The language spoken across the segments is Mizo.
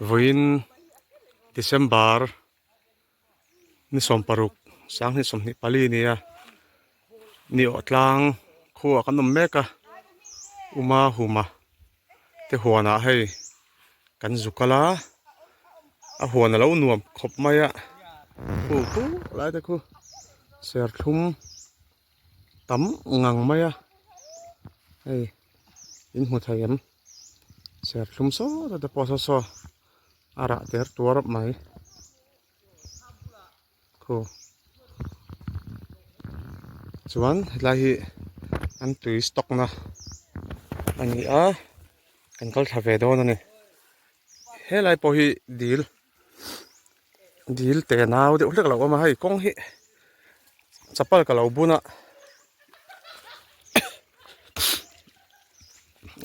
Vawiin December ni 16 2024 nia ni awh tlang khuaah kan awm mek a Uma Huma te huanah hei kan zu kal a a huan a lo nuam khawp mai a khu khu lai te khu serthlum tam ngang mai a hei in hmu thei em serthlum saw te pawh saw saw a rah ter tuar mai khu chuan hetlai hi an tui stock na a ni a kan kal thla ve dawn a ni helai pawh hi dil dil te nau deuh hlek a lo awm a hei kawng hi chapal ka lo bun a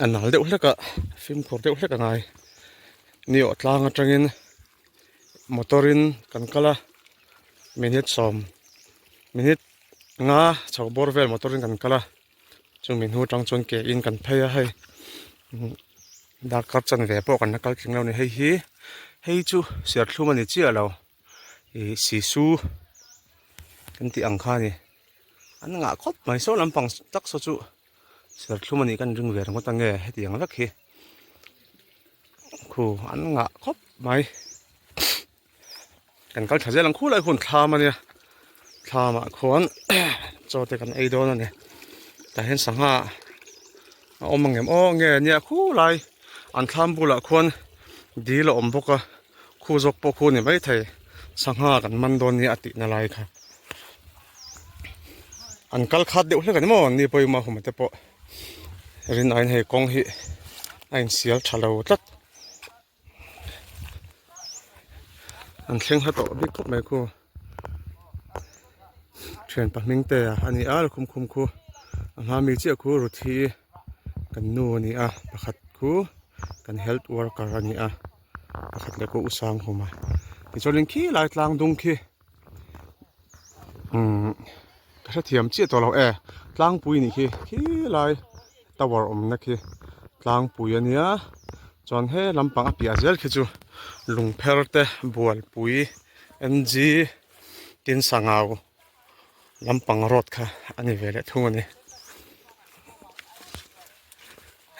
a nal deuh hlek a fimkhur deuh hlek a ngai ni awh tlang atangin motor in kan kal a minute sawm minute nga chho bawr vel motor in kan kal a chumi hnu atang chuan ke in kan phei a hei darkar chanve pawh kan la kal tling lo a ni hei hi hei chu serthlum a ni chiah lo ih sisu kan tih ang kha a ni an ngah khawp mai saw lampang tak saw chu serthlum a nih kan ring ve ringawt ange hetiang vek hi khu an ngah khawp mai kan kal tha zel ang khulai hun thlam ania thlamah khuan chaw te kan ei dawn ani tah hian sangha a awm ang em aw nge nia khulai an thlam bulah khuan dil a awm bawk a khu zawk pawh khu ni maithei sangha kan man dawn nia a tihna lai kha an kal khat deuh hlek ani maw ni pawimawh hum te pawh rin aiin hei kawng hi a insial tha lo tlat an thleng hla tawh bik khawp mai khu thian pahming te a ni a lukhum khum khu a hma mi chiah khu ruthi kan nu a ni a pakhat khu kan health worker a ni a pakhat leh pawh u sang hum a tichuanin khi lai tlang dung khi umm ka hrethiam chiah tawh lo e tlangpui nih khi khi lai tower awmna khi tlangpui a nia chuan he lampang a piah zel khi chu lungpher te bualpui N G tin sangau lampang road kha a ni ve leh thung a ni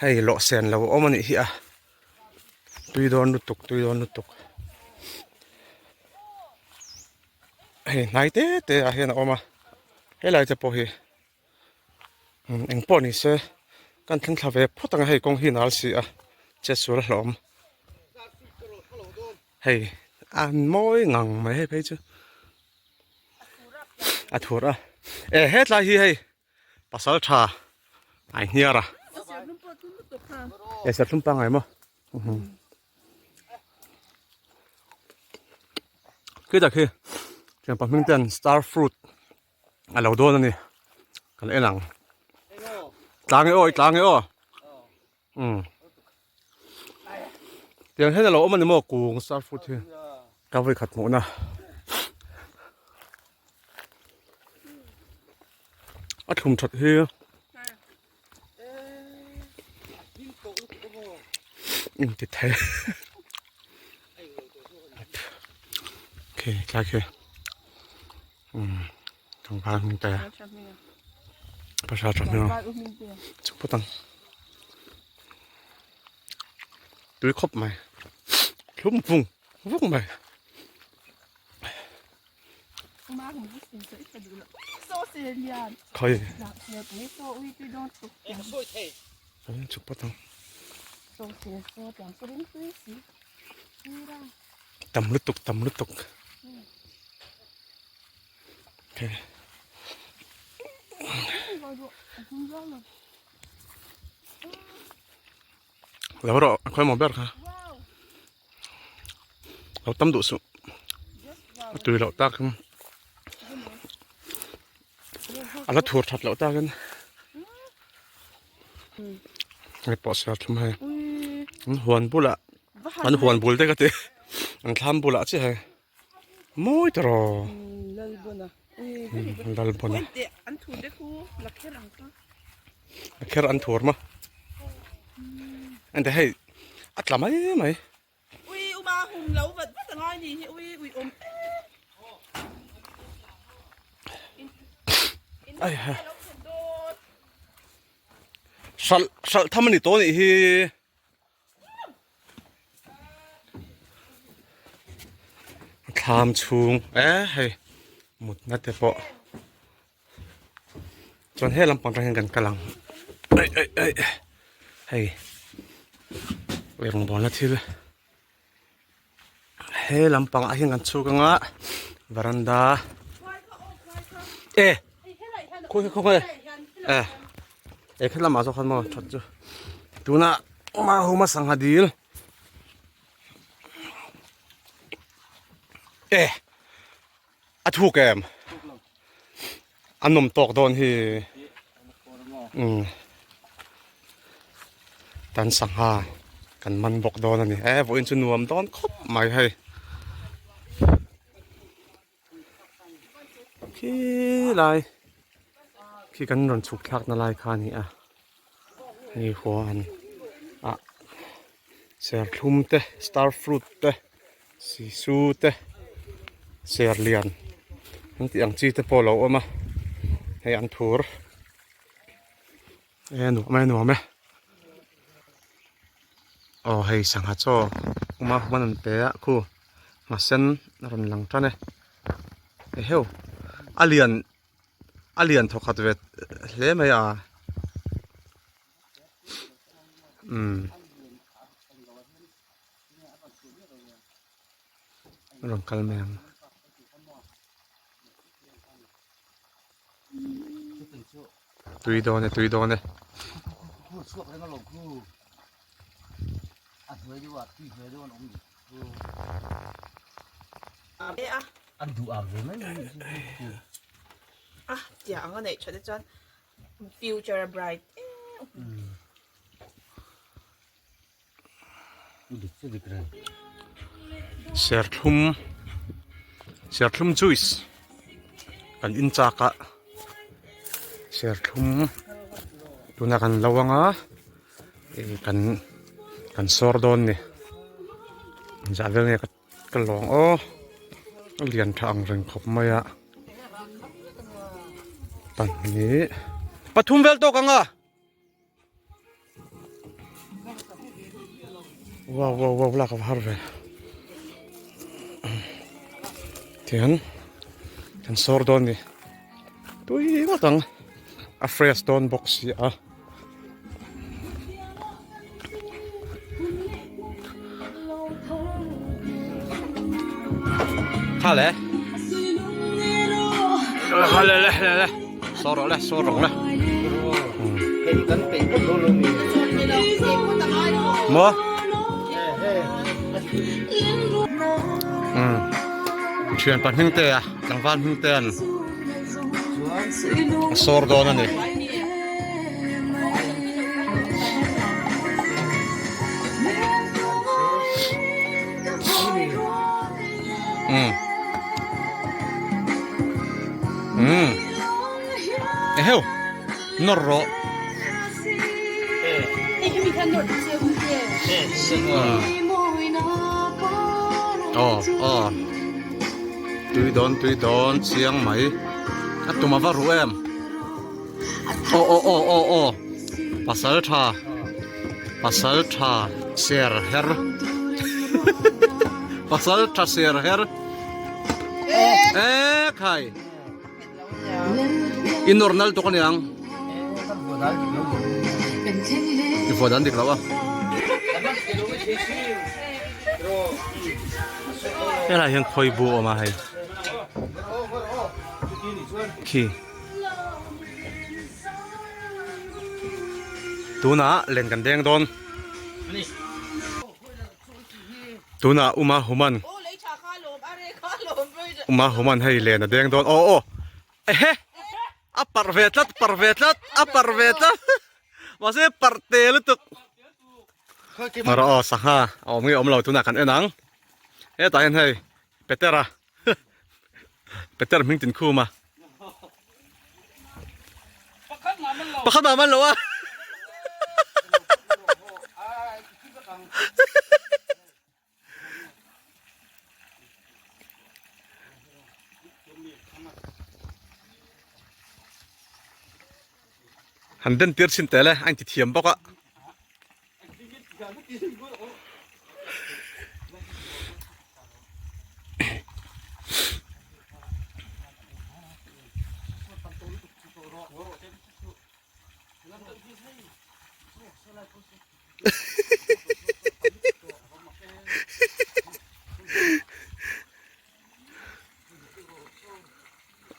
hei lawh sen lo awm a nih hi a. Tui dawn lutuk tui dawn lutuk hei hnai te te ah hian a awm a helai te pawh hi eng pawh ni se kan thleng thla ve phawt ang a hei kawng hi nal si a chetsual a hlawm hei an mawi ngang mai hei phei chu a thur a e hetlai hi hei. Pasal tha ai hniar a. E serthlum pangai maw. Khi tak hi thian pahming ten star fruit a lo dawn a ni. Kan en ang. Tlang e aw, i tlang e aw. Um. Tiang hian a lo awm a ni maw kung star fruit hi. Ka vawi khat hmuhna. A thlum that hi. In ti thei. Okay, tlai khi. Um, tlangval hming te. Pasal tha hming. Chuk phawt ang. Tui khawp mai. Thlum vung vung mai. Khai. Chuk phawt ang. Tam lutuk tam lutuk. Okay. Lo rawh a khawi maw ber kha. Lo tam duh suh. A tui loh tak in. A la thur that loh tak in. Hei pawh ser thlum hei. An huan bulah an huan bul te ka ti. An thlam bulah chiah hei. Mawi ta raw. Lalbona. Lalbona. An thur te khu lakher ang kha. Lakher an thur ma. Ente hei a tla mai mai. Kum lo vat vat a ngai ni hi ui ui awm Ai ha. Hralh hralh tham ani tawh anih hi. Thlam chhung e hei mutna te pawh chuan he lampang atang hian kan kal ang ai ai ai hei rawngbawlna thil he lampang ah hian kan chhuk anga varanda e khawi khawi e e khe lamah zawk khan maw that chu tunah mahuma sangha dil e a thuk em a nawm tawk dawn hi umm tan sangha kan man bawk dawn a ni e vawiin chu nuam dawn khawp mai hei khi lai khi kan rawn chhuk thlak na lai kha a ni a hei huan ah serthlum te star fruit te sisu te serlian an tih ang chi te pawh a lo awm a hei an phur e nuam e nuam e aw hei sangha chaw awm a huan an pe a khu nghasen a rawn lang tan e eheu a lian a lian thaw khat ve hle mai a umm a rawn kal mai ang. Tui dawn e tui dawn e. A tiang ang a neih that te chuan future a bright em. Serthlum serthlum juice kan in chak a serthlum tuna kan lo anga ih kan kan sawr dawn ni zah vel nge ka lawng aw a lian tha ang reng khawp mai a pahnih pathum vel tawk ang a. Wow wow wow lak a va har ve tihian kan sawr dawn ni tui ngawt ang a fresh dawn bawk si a. Kha le kha le le le le sawr rawh le sawr rawh le maw thian pa hming te a tlangval hming te an sawr dawn a ni. Um um eheu nawr rawh aw aw tui dawn tui dawn chiang mai a tum a va ruh em aw aw aw aw aw pasal tha pasal tha ser her pasal tha ser her e khai i nawr nal tuk aniang i vuah dan dik lo a helai hian khawi bu a awm a hei khi tunah len kan deng dawn tunah uma human uma human hei len a deng dawn aw aw ehe a parh ve tlat parh ve tlat a parh ve tlat mahse parh te lutuk mara aw sangha a awm nge awm lo tunah kan en ang hetah hian hei Petera Peter hming tin khum a. Pakhat mah man lo a. Han den tir chhin tel e, a inti thiam bawk a.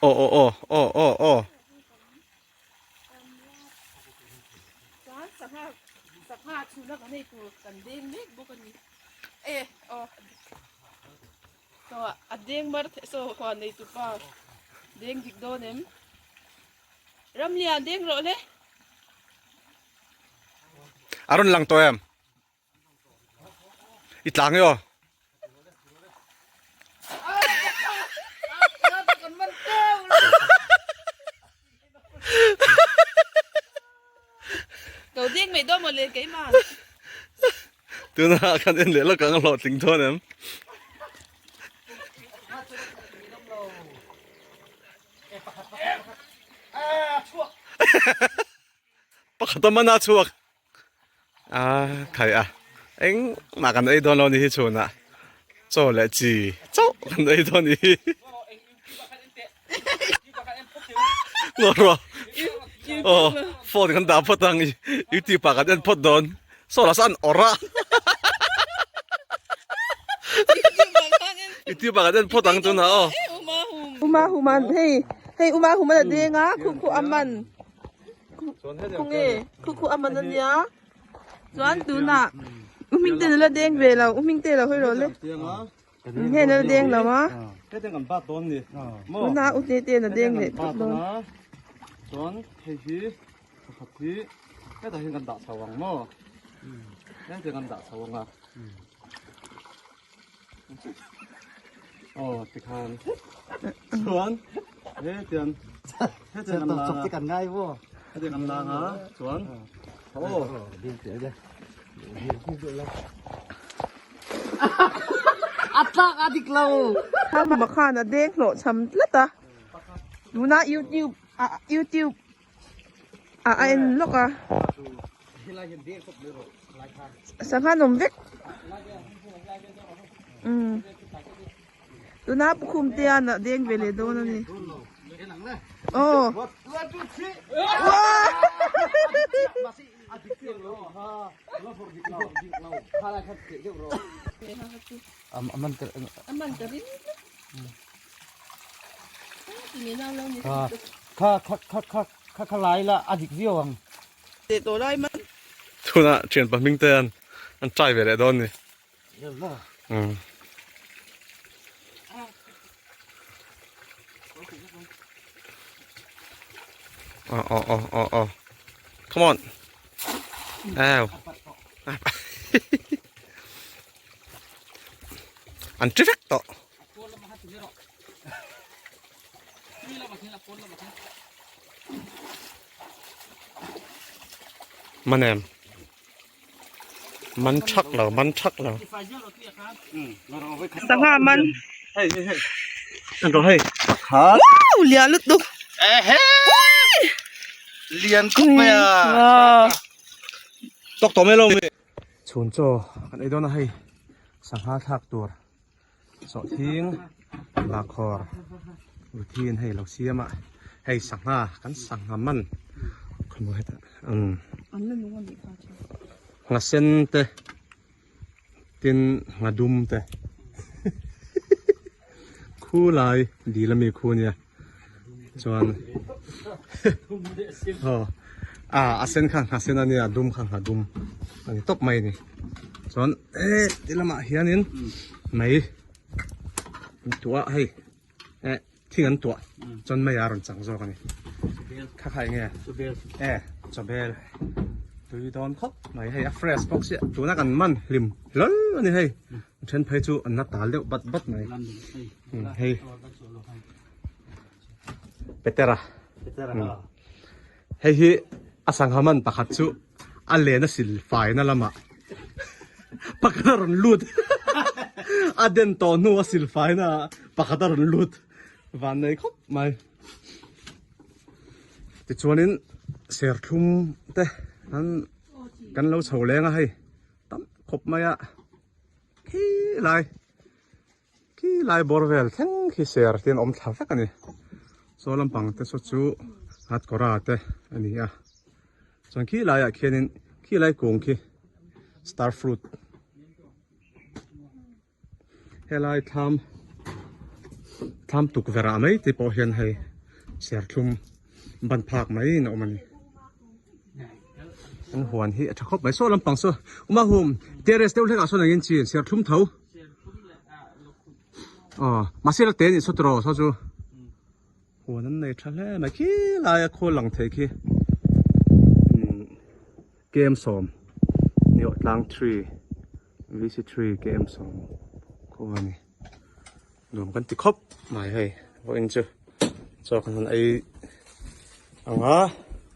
Aw aw aw aw aw aw. Chuan sangha sangha chhuna kan ei tur kan deng mek bawk a ni. E aw saw a deng mar the saw huan nei tupa deng dik dawn em? Ramlian deng rawh le. A rawn lang tawh em? I tlang e aw. Ko ding mai dawn mawle keimah. Tuna kan en leh lawk ang a hlawhtling dawn em? Pakhat a man a chhuak. A khai a engmah kan ei dawn lo ni hi chhunah chaw leh chi chauh kan ei dawn ni hi ngaw rawh aw phone kan dah phawt ang youtube ah kan en phawt dawn saw lah saw an awrh a youtube ah kan en phawt ang tunah aw. Uma human hei hei uma human a deng a khu khu a man. Khu nge khu khu a man ania chuan tunah u hming te la deng ve lo u hming te lo hawi rawh le heng la deng lo a tunah u te te la deng leh tawp dawn chuan hei hi pakhat hi hetah hian kan dah chho ang maw hetiang kan dah chho ang a Aw tikhan chuan hetiang hetiang kan lang a kan ngai maw hetiang kan lang a chuan aw a tlak a dik lo Thama khan a deng hlawh cham tlat a tuna youtube a youtube a a en lawk a sangha an awm vek umm tuna pu khum te a nah deng ve leh dawn a ni aw Kha kha kha kha kha kha lai la a dik viau ang. Teh tawh lai man. Tunah thian pahming te an an try ve leh dawn ni. Umm. Oh oh oh oh oh. Come on. Ow. An tri vek tawh. Man em man thak lo man thak lo sangha man hei hei hei an rawh hei pakhat wow lian lutuk ehe lian khawp mai a tawk tawh mai lo mi chhun chaw kan ei dawn a hei sangha thlak tur Sawhthing lahkhawr ruthin hei lo siam a hei sangha kan sangha man khaw hetah umm ngha sen te tin ngha dum te khu lai dil ami khu ania chuan aw a sen kha ngha sen ania a dum kha ngha dum ani tawp mai ani chuan eh ti lamah hianin mei an tuah a hei eh thing an tuah chuan mei a rawn chang zawk a ni kha kha eng nge eh chawbel tui dawn khawp mai hei a fresh bawk sia tuna kan man hlim hlawl a ni hei a then phei chu an la tal deuh bat bat mai hei petera Hei hi a sangha man pakhat chu a len a sil faina lamah pakhat a rawn lut a den tawh hnu a sil faina ah pakhat a rawn lut van nei khawp mai tichuanin. Serthlum te an kan lo chho leng a hei tam khawp mai a khi lai khi lai bawr vel thleng khi ser te an awm thla vek a ni saw lampang te saw chu hatkawra te a ni a chuan khi laiah khianin khi lai kung khi star fruit Helai thlam thlam tukverh ah mai te pawh hian hei serthlum ban phak mai in a awm a ni an huan hi a tha khawp mai saw lampang saw uma hum terrace deuh hlek ah sawn engin chi serthlum tho aw mahse la te anih saw tiraw saw chu huan an nei tha hle mai khilai a khawl lang thei khi Kem sawm Niawh tlang 3 VC 3 kem sawm khua a ni nuam kan ti khawp mai hei vawiin chu chaw kan han ei ang a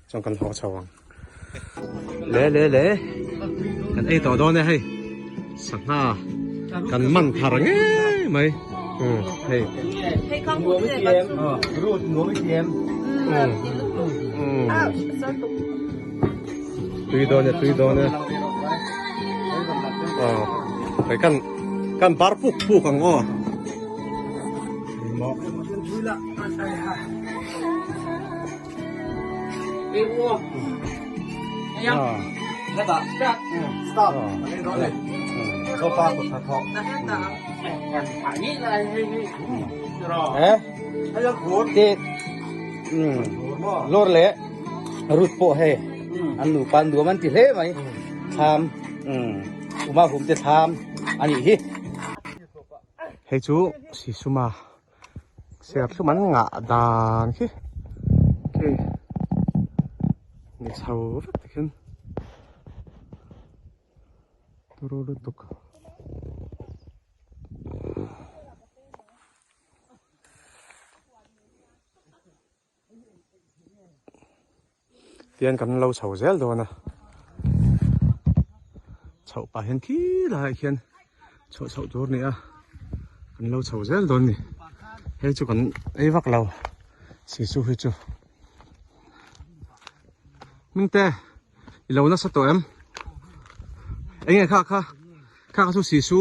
chuan kan haw chho ang le le le kan ei tawh dawn e hei sangha kan man thar ngei mai hei Tui dawn e tui dawn e aw hei kan kan bar puk puk ang aw Lawr leh rut pawh hei an nupa nuam an ti hle mai thlam uma hum te thlam a nih hi. Hei chu Sisuma serthlum an ngah dan khi khi ni chho vek tikhian turu lutuk. Tian kan lo chho zel dawn a chhoh pah hian khi laiah khian chhoh chhoh tur a ni a kan lo chho zel dawn a ni hei chu kan ei vak lo sisu hi chu hmingte i lo nasa tawh em eng nge kha kha kha kha chu sisu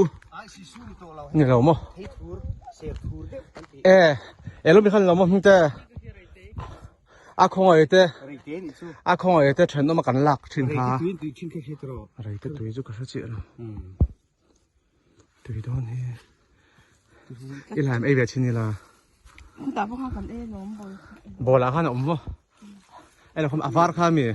ni lo maw e e lo mi khan lo maw hmingte a khawngaih te a khawngaih te thenawm a kan lak thin kha reite tui chu ka hre chiah lo tui dawn hi i laim ei ve thin ila ball ah khan a awm maw e lo a var kha mi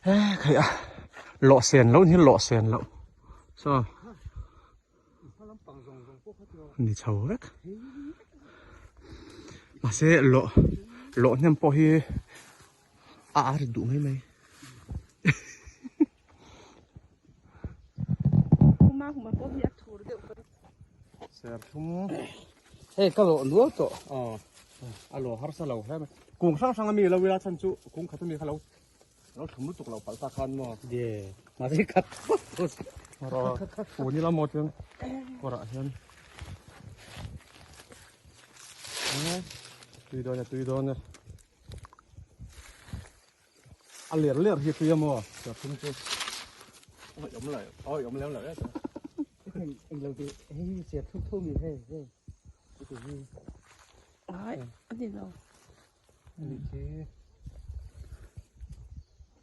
he khai a lawh sen lo ni lawh sen lo so ni chho vek mahse lawh lawh hnem pawh hi a ar duh mai mai Serthlum hei ka lawh nual tawh aw a lawh harsa lo hle mai kung hrang hrang ami lo ila chhan chu kung khat ami kha lo lo thlum lutuk lo palh ta khan maw ye mahse khat rawh fun ila maw chuan kawrah hian tui dawn e tui dawn e A ler ler hi tui a maw? Serthlum chu awi awm lo awi awm lem lo e chu. Eng lo ti hei hi serthlum tho mi hei hei Ai ani lo. Ani khi.